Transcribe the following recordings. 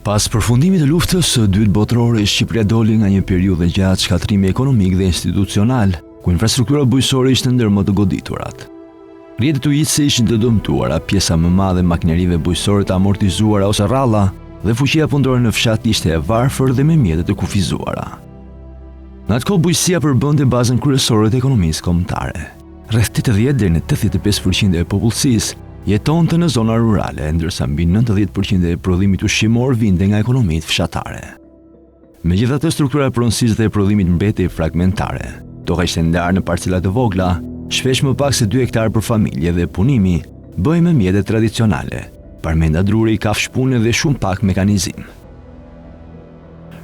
Pas përfundimit të Luftës së Dytë Botërore, Shqipëria doli nga një periudhë e gjatë shkatërrimi ekonomik dhe institucional, ku infrastruktura bujqësore ishte ndër më të goditurat. Rrjetet ujitëse ishin të dëmtuara, pjesa më e madhe e makinerive bujqësore të amortizuara ose rralla dhe fuqia punëtore në fshat ishte e varfër dhe me mjete të kufizuara. Në atë kohë bujqësia përbënte bazën kryesore të ekonomisë kombëtare. Rreth 80 deri në 85 për qind e popullsisë jetonte në zona rurale, ndërsa mbi 90 për qind e prodhimit ushqimor vinte nga ekonomitë fshatare. Megjithatë, struktura e pronësisë dhe e prodhimit mbetej fragmentare. Toka ishte ndarë në parcela të vogla, shpesh më pak se 2 hektarë për familje dhe punimi bëhej me mjete tradicionale, parmenda druri, kafshë pune dhe shumë pak mekanizim.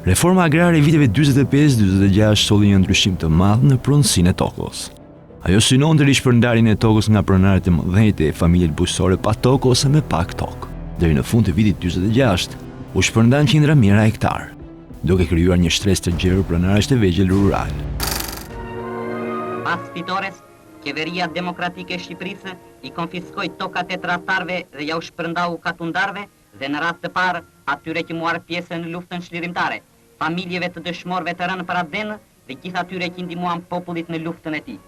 Reforma agrare e viteve 45-46 solli një ndryshim të madh në pronësinë e tokës. Ajo synonte rishpërndarjen e tokës nga pronarët e mëdhenj te familjet bujqësore pa tokë ose me pak tokë. Deri në fund të vitit 46, u shpërndanë qindra mijëra hektarë, duke krijuar një shtresë të gjerë pronarësh të vegjël ruralë. Pas fitores, Qeveria Demokratike e Shqipërisë i konfiskoi tokat e tradhtarëve dhe ja u shpërndau katundarëve dhe në radhë të parë atyre që muarën pjesë në luftën çlirimtare, familjeve të dëshmorëve të rënë për atdhenë dhe gjithë atyre që i ndihmuan popullit në luftën e tij.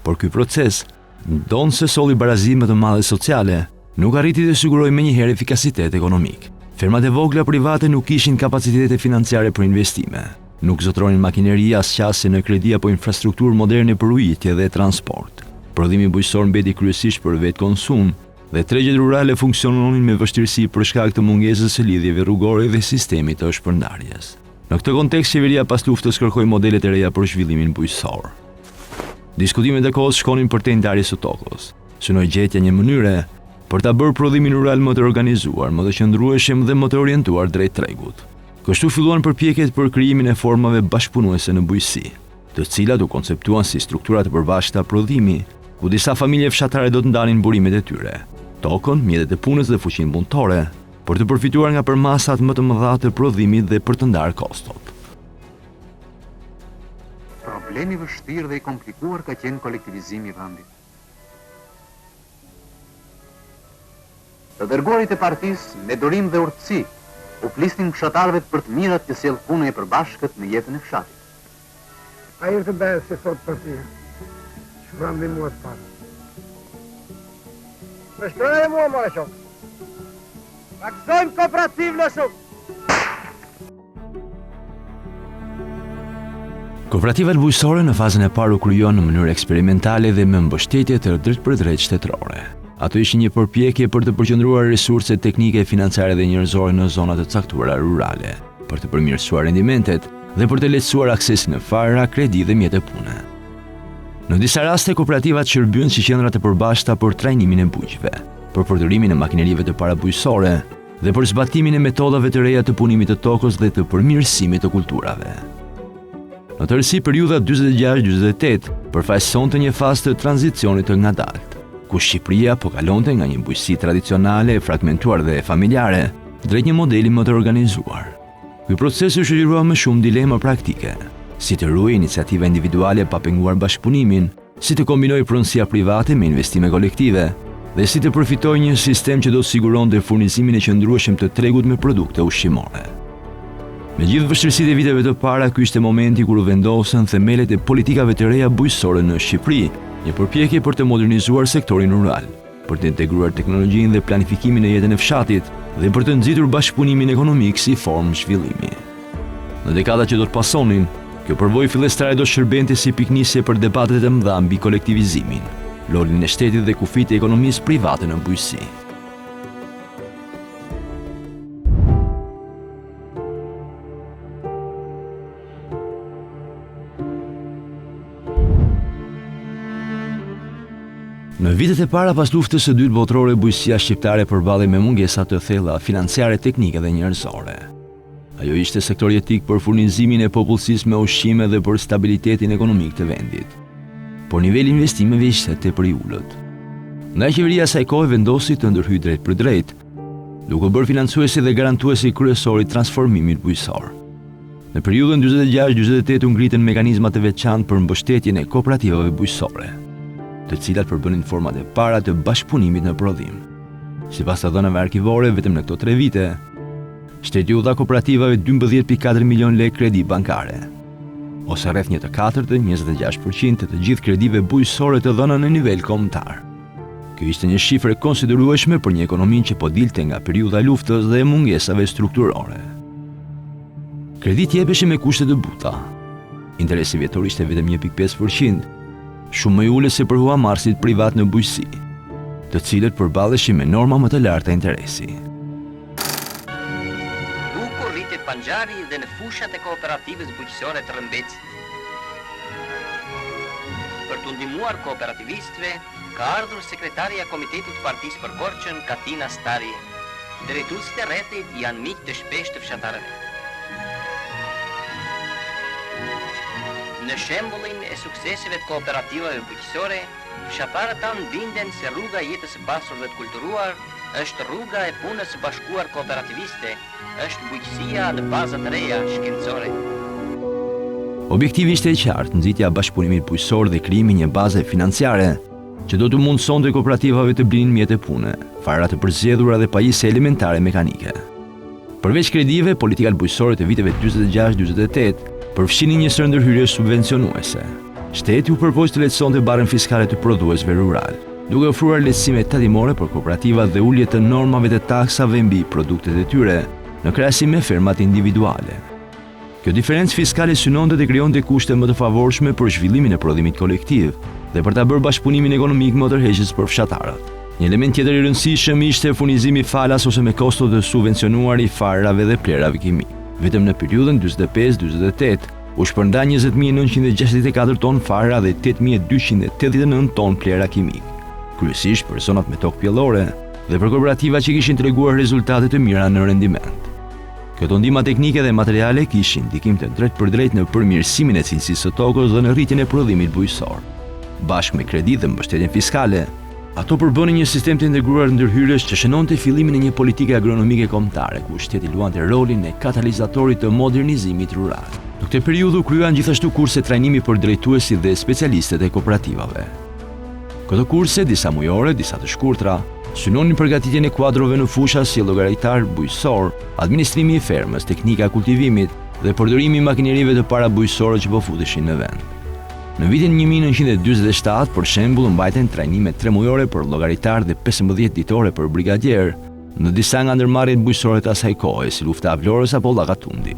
Por ky proces, ndonëse solli barazi më të madhe sociale, nuk arriti të sigurojë menjëherë efikasitet ekonomik. Fermat e vogla private nuk kishin kapacitete financiare për investime, nuk zotëronin makineri as qasje në kredi apo infrastrukturë moderne për ujitje dhe transport. Prodhimi bujqësor mbeti kryesisht për vetëkonsum, dhe tregjet rurale funksiononin me vështirësi për shkak të mungesës së lidhjeve rrugore dhe sistemit të shpërndarjes. Në këtë kontekst, qeveria pas luftës kërkoi modele të reja për zhvillimin bujqësor. Diskutimet e kohës shkonin përtej ndarjes së tokës. Synohej gjetja e një mënyre për ta bërë prodhimin rural më të organizuar, më të qëndrueshëm dhe më të orientuar drejt tregut. Kështu filluan përpjekjet për krijimin e formave bashkëpunuese në bujqësi. të cilat u konceptuan si struktura të përbashkëta prodhimi, ku disa familje fshatare do të ndanin burimet e tyre, tokën, mjetet e punës dhe fuqinë punëtore, për të përfituar nga përmasat më të mëdha të prodhimit dhe për të ndarë kostot. Problem i vështirë dhe i komplikuar ka qenë kolektivizimi i vendit. Të dërguarit e partisë, me durim dhe urtësi, u flisnin fshatarëve për të mirat që sjell puna e përbashkët në jetën e fshatit. Hajër të bëhet si thotë partia, që më ndihmuat të parë. Më shkruaj e mua, more shok. Ta gëzojmë kooperativën e shok. Kooperativat bujqësore në fazën e parë u krijuan në mënyrë eksperimentale dhe me mbështetje të drejtpërdrejtë shtetërore. Ato ishin një përpjekje për të përqendruar resurset teknike, financiare dhe njerëzore në zona të caktuara rurale, për të përmirësuar rendimentet dhe për të lehtësuar aksesin në fara, kredi dhe mjete pune. Në disa raste, kooperativat shërbyen si qendra të përbashkëta për trajnimin e bujqve, për përdorimin e makinerive të para bujqësore, dhe për zbatimin e metodave të reja të punimit të tokës dhe të përmirësimit të kulturave. Në tërësi, periudha 46-48 përfaqësonte një fazë të tranzicionit të ngadaltë, ku Shqipëria po kalonte nga një bujqësi tradicionale e fragmentuar dhe familjare drejt një modeli më të organizuar. Ky proces u shoqërua me shumë dilema praktike, si të ruhej iniciativa individuale pa penguar bashkëpunimin, Si të kombinohej pronësia private me investime kolektive dhe si të përfitohej një sistem që do të siguronte furnizimin e qëndrueshëm të tregut me produkte ushqimore. Me gjithë vështirësitë e viteve të para, ky ishte momenti kur u vendosën themelet e politikave të reja bujqësore në Shqipëri, një përpjekje për të modernizuar sektorin rural. për të integruar teknologjinë dhe planifikimin në jetën e fshatit dhe për të nxitur bashkëpunimin ekonomik si formë zhvillimi. Në dekadat që do të pasonin, kjo përvojë fillestare do të shërbente si pikënisje për debatet e mëdha mbi kolektivizimin, rolin e shtetit dhe kufijtë e ekonomisë private në bujqësi. Në vitet e para pas luftës së dytë botërore, bujqësia shqiptare përballej me mungesa të thella financiare, teknike dhe njerëzore. Ajo ishte sektor jetik për furnizimin e popullsisë me ushqime dhe për stabilitetin ekonomik të vendit. Por niveli i investimeve ishte tepër i ulët. Ndaj qeveria e asaj kohe vendosi të ndërhyjë drejtpërdrejt, duke u bërë financuesi dhe garantuesi kryesor i transformimit bujqësor. Në periudhën 46-48 u ngritën mekanizma të veçantë për mbështetjen e kooperativave bujqësore. të cilat përbënin format e para të bashkëpunimit në prodhim. Sipas të dhënave arkivore, vetëm në këto tre vite, shteti u dha kooperativave 12.4 milion lekë kredi bankare, ose rreth një të katërtën 26% të të gjithë kredive bujqësore të dhëna në nivel kombëtar. Kjo ishte një shifër e konsiderueshme për një ekonomi që po dilte nga periudha e luftës dhe e mungesave strukturore. Kreditë jepeshin me kushte të buta. Interesi vjetor ishte vetëm 1.5%, shumë më i ulët se për huamarrësit privat në bujqësi, të cilët përballeshin me norma më të larta interesi. Bukur rritet panxhari dhe në fushat e kooperativës bujqësore të Rëmbecit. Për t'u ndihmuar kooperativistëve, ka ardhur sekretarja e Komitetit të Partisë për Korçën, Katina Starie. Drejtuesit e rrethit janë miq të shpeshtë të fshatarëve. Në shembullin e sukseseve të kooperativave bujqësore, fshatarët tanë binden se rruga e jetës së pasur dhe të kulturuar është rruga e punës së bashkuar kooperativiste, është bujqësia në baza të reja shkencore. Objektivi ishte i qartë, nxitja e bashkëpunimit bujqësor dhe krijimi i një baze financiare që do t'u mundësonte kooperativave të blinin mjete pune, fara të përzgjedhura dhe pajisje elementare mekanike. Përveç kredive, politikat bujqësore të viteve 46-48 përfshinin një sërë ndërhyrjesh subvencionuese. Shteti u përpoq të lehtësonte barrën fiskale të prodhuesve ruralë, duke ofruar lehtësime tatimore për kooperativat dhe ulje të normave të taksave mbi produktet e tyre, në krahasim me fermat individuale. Kjo diferencë fiskale synonte të krijonte kushte më të favorshme për zhvillimin e prodhimit kolektiv dhe për ta bërë bashkëpunimin ekonomik më tërheqës për fshatarët. Një element tjetër i rëndësishëm ishte furnizimi falas ose me kosto të subvencionuar i farave dhe plehrave kimike. Vetëm në periudhën 45-48 u shpërndanë 20.964 ton fara dhe 8.289 ton plehra kimike, kryesisht për zonat me tokë pjellore dhe për kooperativa që kishin treguar rezultate të mira në rendiment. Këto ndihma teknike dhe materiale kishin ndikim të drejtpërdrejtë në përmirësimin e cilësisë së tokës dhe në rritjen e prodhimit bujqësor. Bashkë me kreditë dhe mbështetjen fiskale, ato përbënin një sistem të integruar ndërhyrjesh që shënonte fillimin e një politike agronomike kombëtare, ku shteti luante rolin e katalizatorit të modernizimit rural. Në këtë periudhë u krijuan gjithashtu kurse trajnimi për drejtuesit dhe specialistët e kooperativave. Këto kurse, disa mujore, disa të shkurtra, synonin përgatitjen e kuadrove në fusha si llogaritar bujqësor, administrimi i fermës, teknika e kultivimit dhe përdorimi i makinerive të para bujqësore që po futeshin në vend. Në vitin 1947, për shembull, u mbajtën trajnime tremujore për llogaritarë dhe 15 ditore për brigadierë në disa nga ndërmarrjet bujqësore të asaj kohe, si Lufta e Vlorës apo Llakatundi.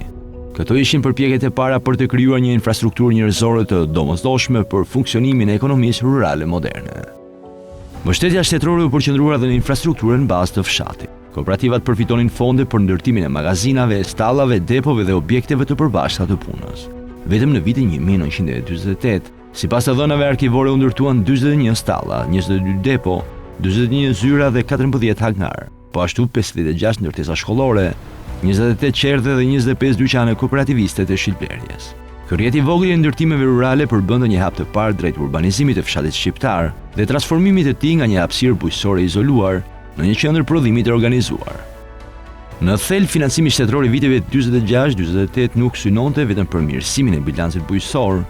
Këto ishin përpjekjet e para për të krijuar një infrastrukturë njerëzore të domosdoshme për funksionimin e ekonomisë rurale moderne. Mbështetja shtetërore u përqendrua edhe në infrastrukturën bazë të fshatit. Kooperativat përfitonin fonde për ndërtimin e magazinave, stallave, depove dhe objekteve të përbashkëta të punës. Vetëm në vitin 1948, sipas të dhënave arkivore u ndërtuan 41 stalla, 22 depo, 41 zyra dhe 14 hangarë. Po ashtu 56 ndërtesa shkollore, 28 çerdhe dhe 25 dyqane kooperativiste të shitblerjes. Ky rrjet i vogël i ndërtimeve rurale përbënte një hap të parë drejt urbanizimit të fshatit shqiptar dhe transformimit të tij nga një hapësirë bujqësore e izoluar në një qendër prodhimi të organizuar. Në thelb, financimi shtetëror i viteve 46-48 nuk synonte vetëm përmirësimin e bilancit bujqësor,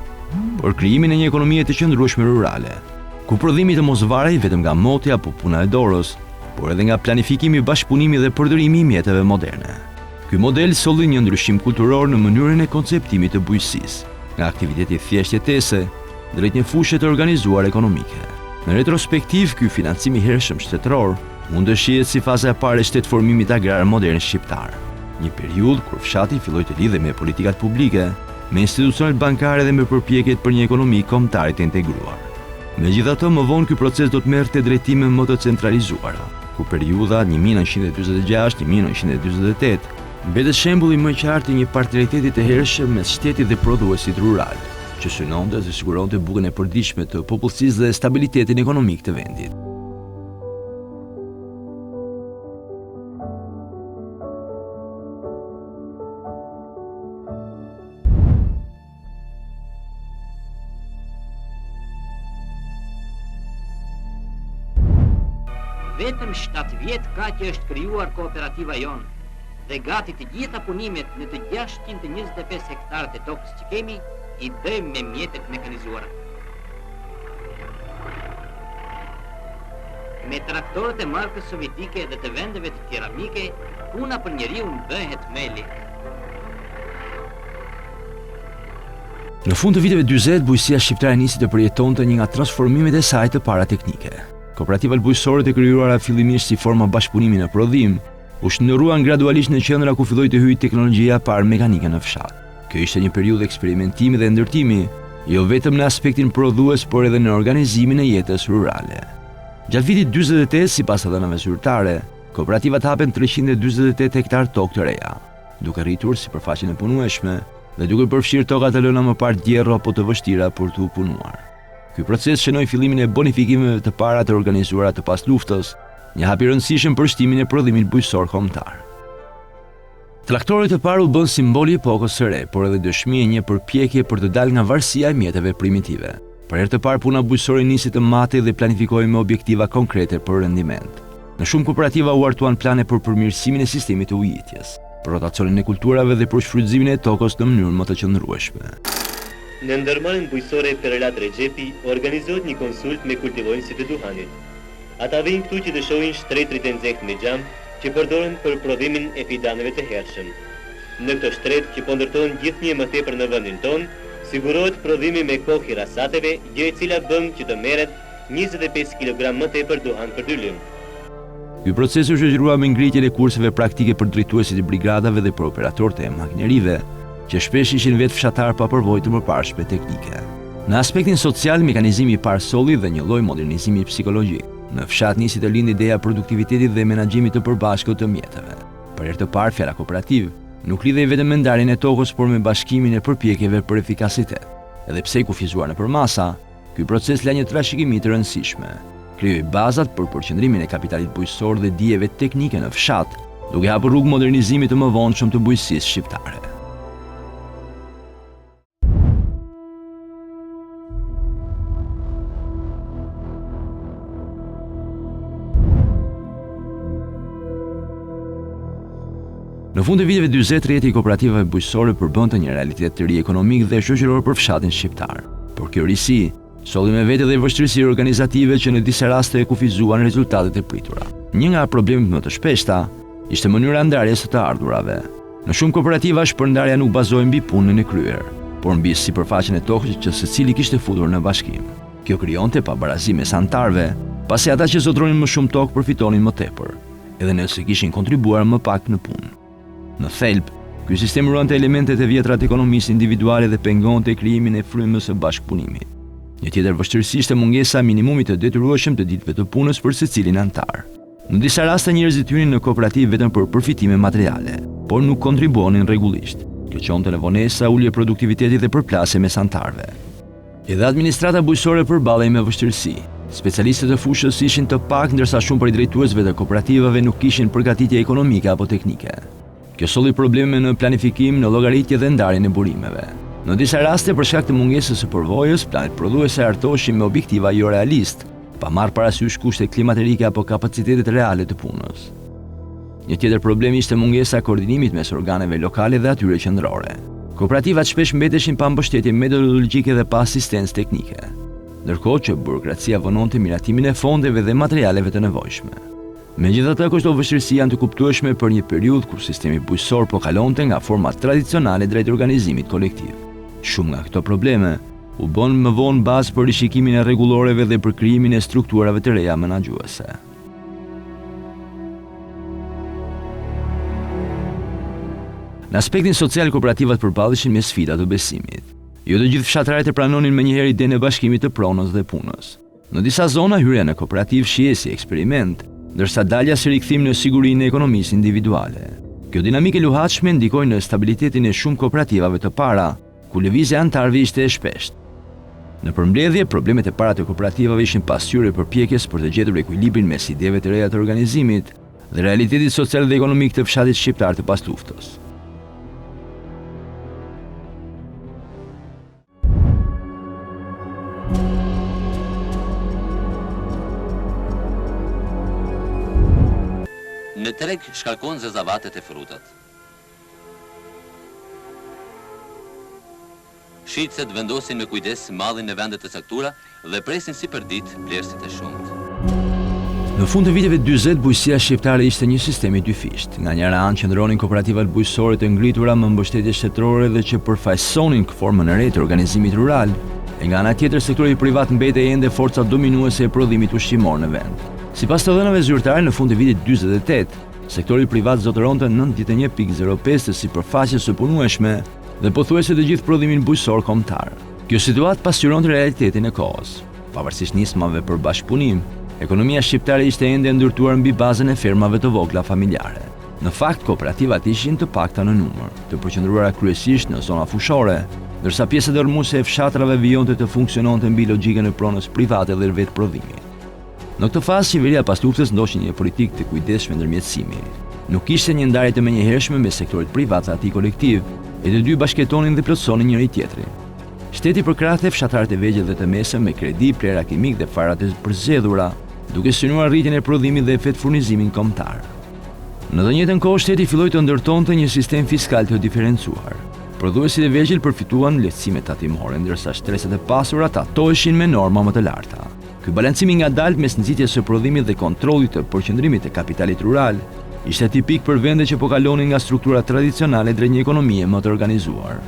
por krijimin e një ekonomie të qëndrueshme rurale, ku prodhimi të mos varej vetëm nga moti apo puna e dorës, por edhe nga planifikimi, bashkëpunimi dhe përdorimi i mjeteve moderne. Ky model solli një ndryshim kulturor në mënyrën e konceptimit të bujqësisë, nga aktiviteti i thjeshtë jetese drejt një fushe të organizuar ekonomike. Në retrospektivë, ky financim i hershëm shtetëror mund të shihet si faza e parë e shtetformimit agrar modern shqiptar, një periudhë kur fshati filloi të lidhej me politikat publike, me institucionet bankare dhe me përpjekjet për një ekonomi kombëtare të integruar. Megjithatë, më vonë ky proces do të merrte drejtime më të centralizuara, ku periudha 1946, 1948 mbetet shembulli më i qartë i një partneriteti të hershëm mes shtetit dhe prodhuesit rural, që synonte të siguronte bukën e përditshme të popullsisë dhe stabilitetin ekonomik të vendit. Vetëm 7 vjet ka që është krijuar kooperativa jonë dhe gati të gjitha punimet në të 625 hektarët e tokës që kemi i bëjmë me mjete të mekanizuara. Me traktorët e markës sovjetike dhe të vendeve të tjera mike, puna për njeriun bëhet më e lehtë. Në fund të viteve 40, bujqësia shqiptare nisi të përjetonte një nga transformimet e saj të para teknike. Kooperativat bujqësore të krijuara fillimisht si forma bashkëpunimi në prodhim, u shndërruan gradualisht në qendra ku filloi të hyjë teknologjia e parë mekanike në fshat. Kjo ishte një periudhë eksperimentimi dhe ndërtimi, jo vetëm në aspektin prodhues, por edhe në organizimin e jetës rurale. Gjatë vitit 48, sipas të dhënave zyrtare, kooperativat hapën 348 hektarë tokë të reja, duke rritur sipërfaqen e punueshme dhe duke përfshirë toka të lëna më parë djerro apo të vështira për t'u punuar. Ky proces shënoi fillimin e bonifikimeve të para të organizuara të pasluftës, një hap i rëndësishëm për shtimin e prodhimit bujqësor kombëtar. Traktorët e parë u bënë simbol i epokës së re, por edhe dëshmi e një përpjekje për të dalë nga varësia e mjeteve primitive. Për herë të parë puna bujqësore nisi të matej dhe planifikohej me objektiva konkrete për rendiment. Në shumë kooperativa u hartuan plane për përmirësimin e sistemit të ujitjes, për rotacionin e kulturave dhe për shfrytëzimin e tokës në mënyrë më të qëndrueshme. Në ndërmarrjen bujqësore Perlat Rexhepi organizohet një konsultë me kultivonjësit e duhanit. Ata vijnë këtu që të shohin shtretërit e nxehtë me xham që përdoren për prodhimin e fidanëve të hershëm. Në këto shtretër që po ndërtohen gjithnjë e më tepër në vendin tonë, sigurohet prodhimi me kohë i rasateve, gjë e cila bën që të merret 25 kilogramë më tepër duhan për dylym. Ky proces u shoqërua me ngritjen e kurseve praktike për drejtuesit e brigadave dhe për operatorët e makinerive, që shpesh ishin vetë fshatarë pa përvojë të mëparshme teknike. Në aspektin social, mekanizimi i parë solli dhe një lloj modernizimi psikologjik. Në fshat nisi të lindë ideja e produktivitetit dhe menaxhimit të përbashkët të mjeteve. Për herë të parë, fjala kooperativë nuk lidhej vetëm me ndarjen e tokës, por me bashkimin e përpjekjeve për efikasitet. Edhe pse i kufizuar në përmasa, ky proces la një trashëgimi të rëndësishme. Krijoi bazat për përqendrimin e kapitalit bujqësor dhe dijeve teknike në fshat, duke hapur rrugë modernizimit të mëvonshëm të bujqësisë shqiptare. Në fund të viteve 40, rrjeti i kooperativave bujqësore përbënte një realitet të ri ekonomik dhe shoqëror për fshatin shqiptar. Por kjo risi solli me vete dhe vështirësi organizative që në disa raste e kufizuan rezultatet e pritura. Një nga problemet më të shpeshta ishte mënyra e ndarjes së të ardhurave. Në shumë kooperativa shpërndarja nuk bazohej mbi punën e kryer, por mbi sipërfaqen e tokës që secili kishte futur në bashkim. Kjo krijonte pabarazi mes anëtarëve, pasi ata që zotëronin më shumë tokë përfitonin më tepër, edhe nëse kishin kontribuar më pak në punë. Në thelb, ky sistem ruante elementet e vjetra të ekonomisë individuale dhe pengonte krijimin e frymës së bashkëpunimit. Një tjetër vështirësi ishte mungesa e minimumit të detyrueshëm të ditëve të punës për secilin anëtar. Në disa raste njerëzit hynin në kooperativë vetëm për përfitime materiale, por nuk kontribuonin rregullisht. Kjo çonte në vonesa, ulje produktiviteti dhe përplasje mes anëtarëve. Edhe administrata bujqësore përballej me vështirësi. Specialistët e fushës ishin të paktë, ndërsa shumë prej drejtuesve të kooperativave nuk kishin përgatitje ekonomike apo teknike. Kjo solli probleme në planifikim, në llogaritje dhe ndarjen e burimeve. Në disa raste, për shkak të mungesës së përvojës, planet prodhuese hartoheshin me objektiva jorealistë, pa marrë parasysh kushtet klimaterike apo kapacitetet reale të punës. Një tjetër problem ishte mungesa e koordinimit mes organeve lokale dhe atyre qendrore. Kooperativat shpesh mbeteshin pa mbështetje metodologjike dhe pa asistencë teknike, ndërkohë që burokracia vononte miratimin e fondeve dhe materialeve të nevojshme. Megjithatë, këto vështirësi janë të kuptueshme për një periudhë kur sistemi bujqësor po kalonte nga forma tradicionale drejt organizimit kolektiv. Shumë nga këto probleme u bënë më vonë bazë për rishikimin e rregulloreve dhe për krijimin e strukturave të reja menaxhuese. Në aspektin social, kooperativat përballeshin me sfida të besimit. Jo të gjithë fshatarët e pranonin menjëherë idenë e bashkimit të pronës dhe punës. Në disa zona hyrja në kooperativë shihej si eksperiment, ndërsa dalja si rikthim në sigurinë e ekonomisë individuale. Kjo dinamikë e luhatshme ndikoi në stabilitetin e shumë kooperativave të para, ku lëvizja e anëtarëve ishte e shpeshtë. Në përmbledhje, problemet e para të kooperativave ishin pasqyrë e përpjekjes për të gjetur ekuilibrin mes ideve të reja të organizimit dhe realitetit social dhe ekonomik të fshatit shqiptar të pasluftës. Në treg shkarkohen zazavatet e frutat. Shitëset vendosin me kujdes mallin në vende të caktuara dhe presin si përditë blerësit e shumtë. Në fund të viteve 40, bujqësia shqiptare ishte një sistem i dyfishtë. Nga njëra anë qëndronin kooperativat bujqësore të ngritura me mbështetje shtetërore dhe që përfaqësonin formën e re të organizimit rural, e nga ana tjetër sektori privat mbetej ende forca dominuese e prodhimit ushqimor në vend. Sipas të dhënave zyrtare, në fund të vitit 48, sektori privat zotëronte 91.05 të sipërfaqes së punueshme dhe pothuajse të gjithë prodhimin bujqësor kombëtar. Kjo situatë pasqyronte realitetin e kohës. Pavarësisht nismave për bashkëpunim, ekonomia shqiptare ishte ende e ndërtuar mbi bazën e fermave të vogla familjare. Në fakt, kooperativat ishin të pakta në numër, të përqendruara kryesisht në zona fushore, ndërsa pjesa dërrmuese e fshatrave vijonte të funksiononte mbi logjikën e pronës private dhe vetëprodhimit. Në këtë fazë, qeveria pas luftës ndoqi një politikë të kujdesshme ndërmjetësimi. Nuk kishte një ndarje të menjëhershme mes sektorit privat dhe atij kolektiv, e të dy bashkëjetonin dhe plotësonin njëri-tjetrin. Shteti përkrahte fshatarët e vegjël dhe të mesëm me kredi, plehra kimikë dhe fara të përzgjedhura, duke synuar rritjen e prodhimit dhe vetëfurnizimin kombëtar. Në të njëjtën kohë, shteti filloi të ndërtonte një sistem fiskal të diferencuar. Prodhuesit e vegjël përfituan lehtësime tatimore, ndërsa shtresat e pasura tatoheshin me norma më të larta. Ky balancim i ngadaltë mes nxitjes së prodhimit dhe kontrollit të përqendrimit të kapitalit rural ishte tipik për vende që po kalonin nga struktura tradicionale drejt një ekonomie më të organizuar.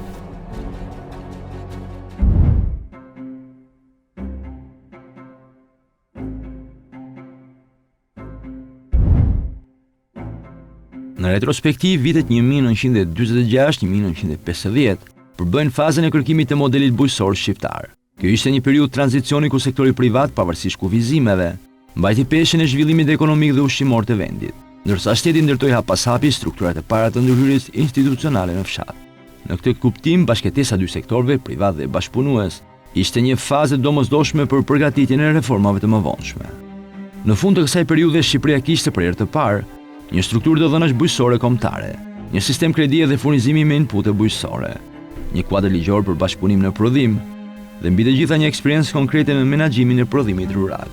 Në retrospektivë, vitet 1946-1950 përbëjnë fazën e kërkimit të modelit bujqësor shqiptar. Kjo ishte një periudhë tranzicioni ku sektori privat, pavarësisht kufizimeve, mbajti peshën e zhvillimit ekonomik dhe ushqimor të vendit, ndërsa shteti ndërtoi hap pas hapi strukturat e para të ndërhyrjes institucionale në fshat. Në këtë kuptim, bashkëjetesa e dy sektorëve, privat dhe bashkëpunues, ishte një fazë e domosdoshme për përgatitjen e reformave të mëvonshme. Në fund të kësaj periudhe, Shqipëria kishte për herë të parë Një strukturë të dhënash bujqësore kombëtare, një sistem kredie dhe furnizimi me inpute bujqësore, një kuadër ligjor për bashkëpunim në prodhim dhe mbi të gjitha një eksperiencë konkrete në menaxhimin e prodhimit rural.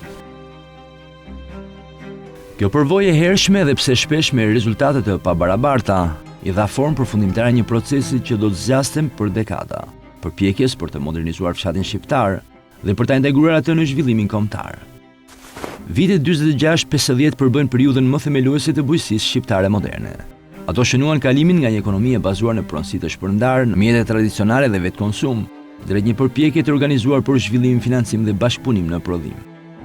Kjo përvojë e hershme edhe pse shpesh me rezultate të pabarabarta, i dha formë përfundimtare një procesi që do të zgjaste për dekada, përpjekjes për të modernizuar fshatin shqiptar dhe për ta integruar atë në zhvillimin kombëtar. Vitet 46, 50 përbëjnë periudhën më themeluese të bujqësisë shqiptare moderne. Ato shënuan kalimin nga një ekonomi e bazuar në pronësi të shpërndarë, në mjete tradicionale dhe vetëkonsum, drejt një përpjekje të organizuar për zhvillim, financim dhe bashkëpunim në prodhim.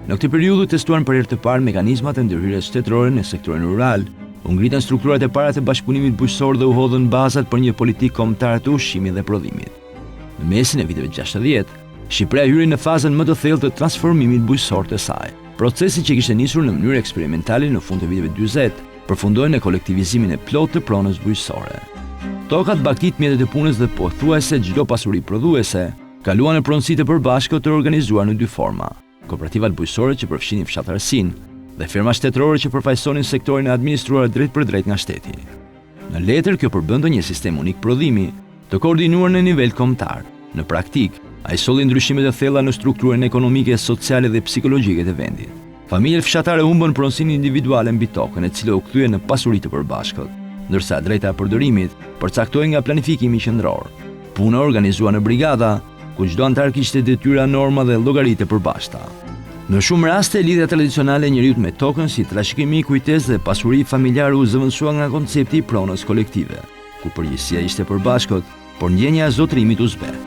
Në këtë periudhë u testuan për herë të parë mekanizmat e ndërhyrjes shtetërore në sektorin rural, u ngritën strukturat e para të bashkëpunimit bujqësor dhe u hodhën bazat për një politikë kombëtare të ushqimit dhe prodhimit. Në mesin e viteve 60, Shqipëria hyri në fazën më të thellë të transformimit bujqësor të saj. Procesi që kishte nisur në mënyrë eksperimentale në fund të viteve 40, përfundoi në kolektivizimin e plotë të pronës bujqësore. Tokat, bagëtitë, mjetet e punës dhe pothuajse çdo pasuri prodhuese kaluan në pronësi të përbashkët të organizuar në dy forma, kooperativat bujqësore që përfshinin fshatarësinë dhe ferma shtetërore që përfaqësonin sektorin e administruar drejtpërdrejt nga shteti. Në letër kjo përbënte një sistem unik prodhimi, të koordinuar në nivel kombëtar. Në praktikë, ai solli ndryshime të thella në strukturën ekonomike, sociale dhe psikologjike të vendit. Familjet fshatare humbën pronësinë individuale mbi tokën, e cila u kthye në pasuri të përbashkët, ndërsa e drejta e përdorimit përcaktohej nga planifikimi qendror. Puna u organizua në brigada, ku çdo anëtar kishte detyra, norma dhe llogari të përbashkëta. Në shumë raste, lidhja tradicionale e njeriut me tokën si trashëgimi, kujtesë dhe pasuri familjare u zëvendësua nga koncepti i pronës kolektive, ku përgjegjësia ishte e përbashkët, por ndjenja e zotërimit u zbeh.